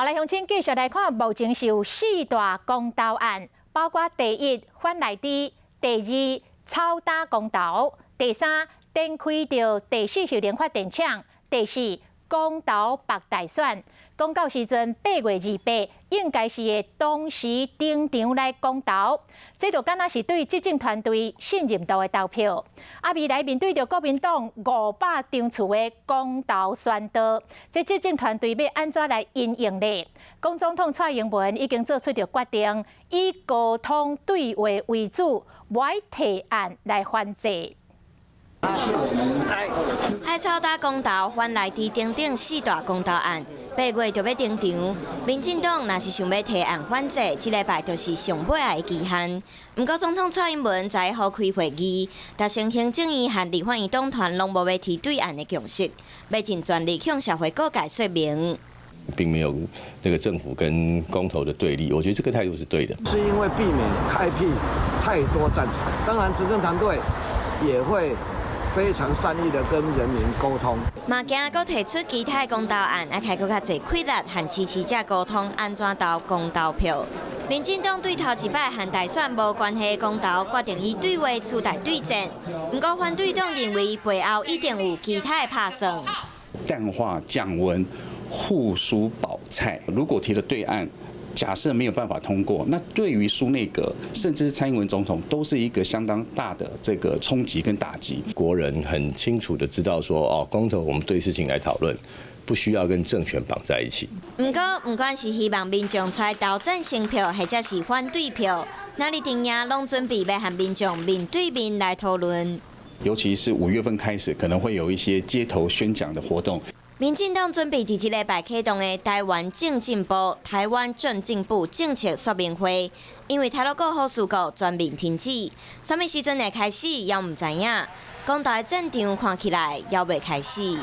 好來，鄉親繼續來看，目前是有四大公投案，包括第一反萊豬，第二草礁公投，第三展開著第四核能發電廠，第四公投北大選。講到時陣8月28，應該是會同時登場來公投，這就敢若是對執政團隊信任度的投票。啊，未來面對著國民黨500張次的公投宣導，這執政團隊欲按怎來因應呢？講總統蔡英文已經做出著決定，以溝通對話為主，無愛提案來反制。海草礁公投、反萊豬等等四大公投案，8月就欲登場。民進黨若是想欲提案反制，這禮拜就是上尾的期限。毋過總統蔡英文十一號開會議，達成行政院和立法院黨團攏無欲提對案的共識，欲盡全力向社會各界說明。並沒有那個政府跟公投的對立，我覺得這個態度是對的。是因為避免開闢太多戰場，當然執政團隊也會非常善意的跟人民溝通。嘛驚閣提出其他公投案，愛開閣較濟氣力和支持者溝通，按怎投公投票。民進黨對頭一擺和大選無關係的公投，決定以對話取代對戰。毋過反對黨認為背後一定有其他的拍算。淡化降溫，護蔬保菜。如果提了對案，假設沒有辦法通過，那對於蘇內閣，甚至是蔡英文總統，都是一個相當大的這個衝擊跟打擊。國人很清楚的知道說，哦，公投我們對事情來討論，不需要跟政權綁在一起。毋過，毋管是希望民眾出來投贊成票，或者是反對票，哪裡陣營攏準備欲和民眾面對面來討論。尤其是5月份開始，可能會有一些街頭宣講的活動。民進黨準備佇這禮拜啟動的台灣正進步、台灣正進步政策說明會，因為太魯閣號事故全面停止，啥物時陣會開始猶毋知影。公投的戰場看起來猶未開始。